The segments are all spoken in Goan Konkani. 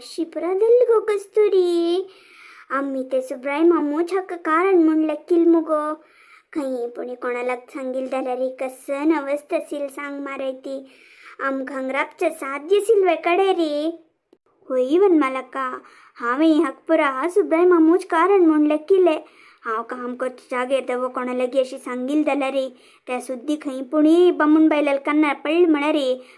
अशी पुरा जाली गो कस्तुरी. आमी ते सुब्राय मामूच हाका कारण म्हूण लेखील मुगो. खंय पुणी कोणालाक सांगील जाल्यार कसन अवस्था आसील सांग माराय ती. आमकां हांगा राबचें साध्य सिल्वे कडे रे. होय वनमालक्का, हांवें हाका पुरा सुब्राय मामूच कारण म्हूण लेखिल्लें. हांव काम करच्या जागेर दवो कोणा लागीं अशी सांगील जाल्यार त्या सुद्दी खंय पुणी बामूण बायलां कानार पडली म्हळ्यार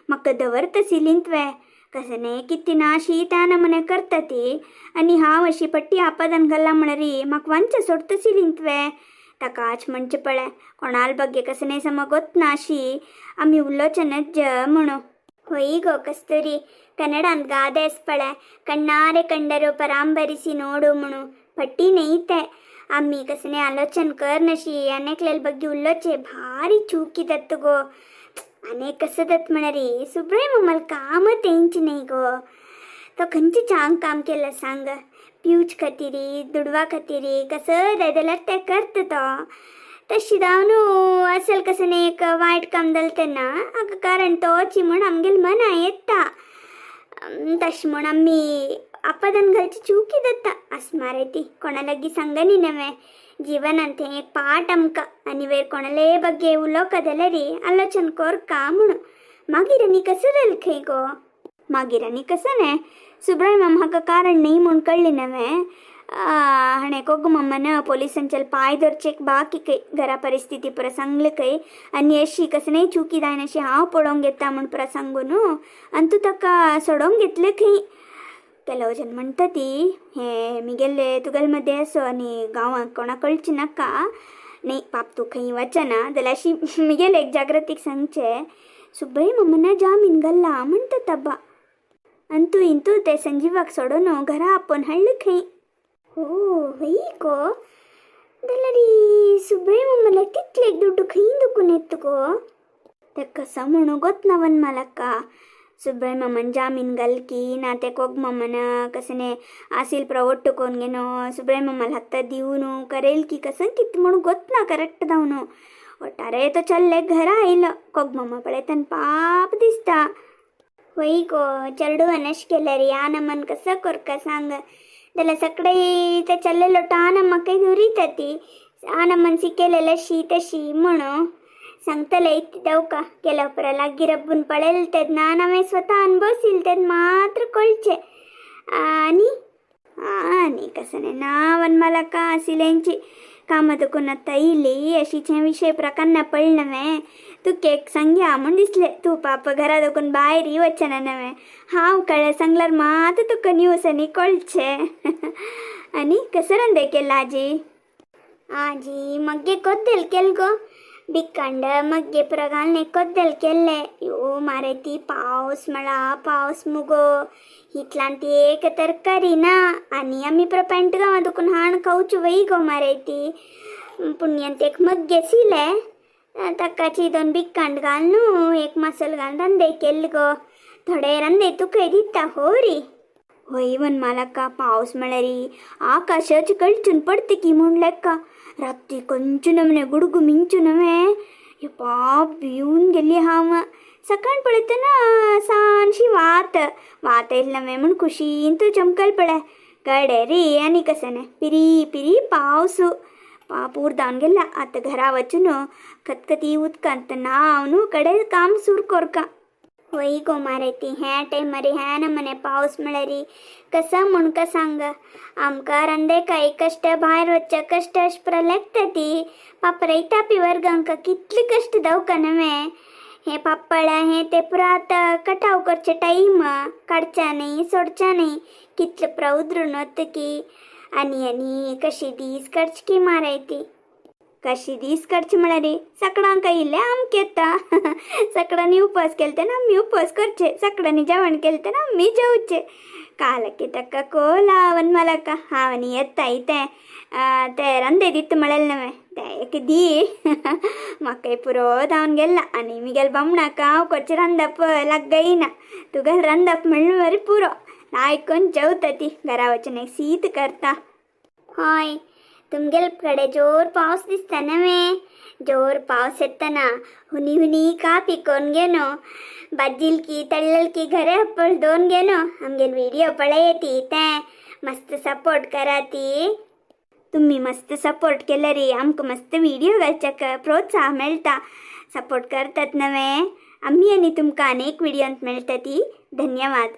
म्हाका दवरता सिलींत वे. कसने कितें ना अशी त्या नमुने करता ती आनी हांव अशी पट्टी आपादान घाला म्हळ्यार म्हाका वांच्या सोडता सिलींत वे. ताकाच म्हणचें पळय कोणाल बग्गे कसने सम गोत ना अशी आमी उलोवचें नज्ज म्हणू. होय गो कस्तुरी, कन्नडांत ಗಾದೆ पळे कण्णारे कंडರು ಪರಾಂಬರಿಸಿ ನೋಡು म्हणू. पट्टी न्ही ते. आमी कसने आलोचन कर नशी आनेकल्याल ಬಗ್ಗೆ उलोवचें भारी चुकी जाता गो. आनी कसं जाता म्हळ्यार सुब्राय मामाल काम तेंच न्ही गो. तो खंयचें चांग काम केलां सांग. पिवच खातीर दुडवा खातीर कसं जाय जाल्यार तें करता तो. तशी जावन असल कसं न्ही एक वायट काम जालें तेन्ना हाका कारण तोच म्हूण आमगेले मना येता. तशें म्हूण आमी आपादान घालची चुकी जाता. आसमार ती कोणा लागीं सांगनी नवें जीवनांत हें एक पाठ आमकां. आनी वयर कोणाले ಬಗ್ಗೆ उलोवका जाल्यार आलोचन करका म्हणून. मागीर आनी कसं जालें खंय गो? मागीर आनी कसं न्ही सुब्राय मामा हाका कारण न्ही म्हूण कळ्ळें नवें. हाणें कोगू मामान पोलिसांच्या पांय धरचें बाकी खंय घरा परिस्थिती पुरा सांगलें खंय आनी अशी कसलेय चुकी जायना अशी हांव पळोवंक येता म्हूण पुरा सांगून आनी तूं ताका सोडोवंक घेतलें खंय. ಕೆಲವು जन म्हणटा ती हे मिगेले तुगेले मदें असो आनी गांवांत कोणाक कळचें नाका न्ही पाप तूं खंय वचना जाल्यार अशी मिगेले एक जागृतीक सांगचें सुब्राय मामान जामीन घाल्ला म्हणटा ताबा आनी तूं इंतू ते संजीवाक सोडून घरा आपोवन हाडलें खंय. हो हय गो, जाल्यार सुब्राय मामाले तितले दुड्डू खंय दुखून येता गो? तें कसो म्हणू गोत ना वनमालक्का. सुब्राय मामान जामीन घाल की ना ते कोग मामान कसने आसील प्रा ಒಟ್ಟು घेनो सुब्राय मामाला हाता दिवन करेल की कसं कितें म्हणून गोत ना करेक्ट जावन. ಒಟ್ಟಾರೆ तो चल्ले घरा आयलो. कोग मामा पळयतान पाप दिसता. होय गो, चेडवान अशें केल्यार ह्या नमन कसो करका सांग. जाल्यार सगळे ते चल्ले लोटान म्हाका दुरीता ती आनमन शिकयलेले अशी तशी म्हणून सांगतले इतलें देवका केल्या उपरांत लागीं रब्बून पळयलें तेन्ना हांवें स्वता अनुभवशील तेन्ना मात्र कळचें. आनी आनी कसं ना वनमालका आशिल्ल्यांची कामां दुखून आतां येयली अशीचे विशय प्रकान्ना पडले नवें. तूं केक सांगया म्हूण दिसलें. तूं पाप घरा दुखून भायर वचना नवें. हांव कळ्ळें सांगल्यार मात तुका न्यूज आनी कळचें. आनी कसं रंदे केलां आजी? आजी मग्गे कोद्देल केल गो बिक्कांड मग्गे पुरा घालून कोद्देल केल्ले. यो मारे ती पावस म्हळा पावस मुगो इतल्यान ती एक तरकारी ना आनी आमी पुरा पेंट गांवां दुखून हाण खावच्यो वय गो मारे ती. पुण्यान एक मग्गे शिले ताकाची दोन बिक्कांड घालून एक मसालो घालून रांदे केल्ले गो. थोडे रांदे तुका दिता हो री. होय वनमालक्का, पावस म्हळ्यार आकाशाच कळचून पडटा की म्हूण लेक्का. राती कंचू नमने गुडगु मिंचू नवे यप्पा भिवन गेली हांव. सकाळ पळयतना सानशी वात वात येयली नवें म्हूण खुशीन तूं चमकल पळय कडे रे. आनी कसं न्ही पिरी पिरी पावस पाप धांवन गेला. आतां घरा वचून खतखती उदकांत न्हांवन कडे काम सुरू करका. होय गो मारे ती ह्या टायमार ह्या नमने पावस म्हळ्यार कसं म्हूण का सांग. आमकां रांदे काय कश्ट भायर वचचे कश्ट अशें पुरा लेखता ती. पाप रयतापी वर्गांक कितले कश्ट जावका नवें. हें पापळा हें तें पुरा आतां कटाव करचे टायम काडच्या न्ही सोडच्या न्ही कितले पुरा उदरून वता की. आनी आनी कशी दीस काडचे की माराय ती. कशी दीस काडचे म्हळ्यार सकाळांक आयिल्लें आमकां येता. सकाळांनी उपास केले तेन्ना आमी उपास करचे, सकाळांनी जेवण केलें तेन्ना आमी जेवचे. कालಕ್ಕೆ तಕ್ಕ ಕೋಲ वनमालक्का. हांव आनी येता इतें ते रांदे दिता म्हळेलें नवें तें एक दी म्हाकाय पुरो धांवन गेला. आनी मिगेल बामणाक हांव करचें रांदप लागयना तुगेलें रांदप म्हणलें मरे पुरो आयकून जेवता ती. घरा वचून एक शीत करता. हय तुमगेल कಡೆ जोर पावस दिसता नवे. जोर पावस येतना हुनी हुनी कापी कोनगेनो बाजिलकी तळ्ळलकी घरे हप्पळ दोन गेनो आमगेल व्हिडिओ पळयती ते मस्त सपोर्ट कराती. तुम्ही मस्त सपोर्ट केलं रे आमकां मस्त व्हिडिओ घालच्याक प्रोत्साह मेळटा. सपोर्ट करतात नवे. आम्ही आनी तुमकां अनेक व्हिडिओंत मेळटा ती. धन्यवाद.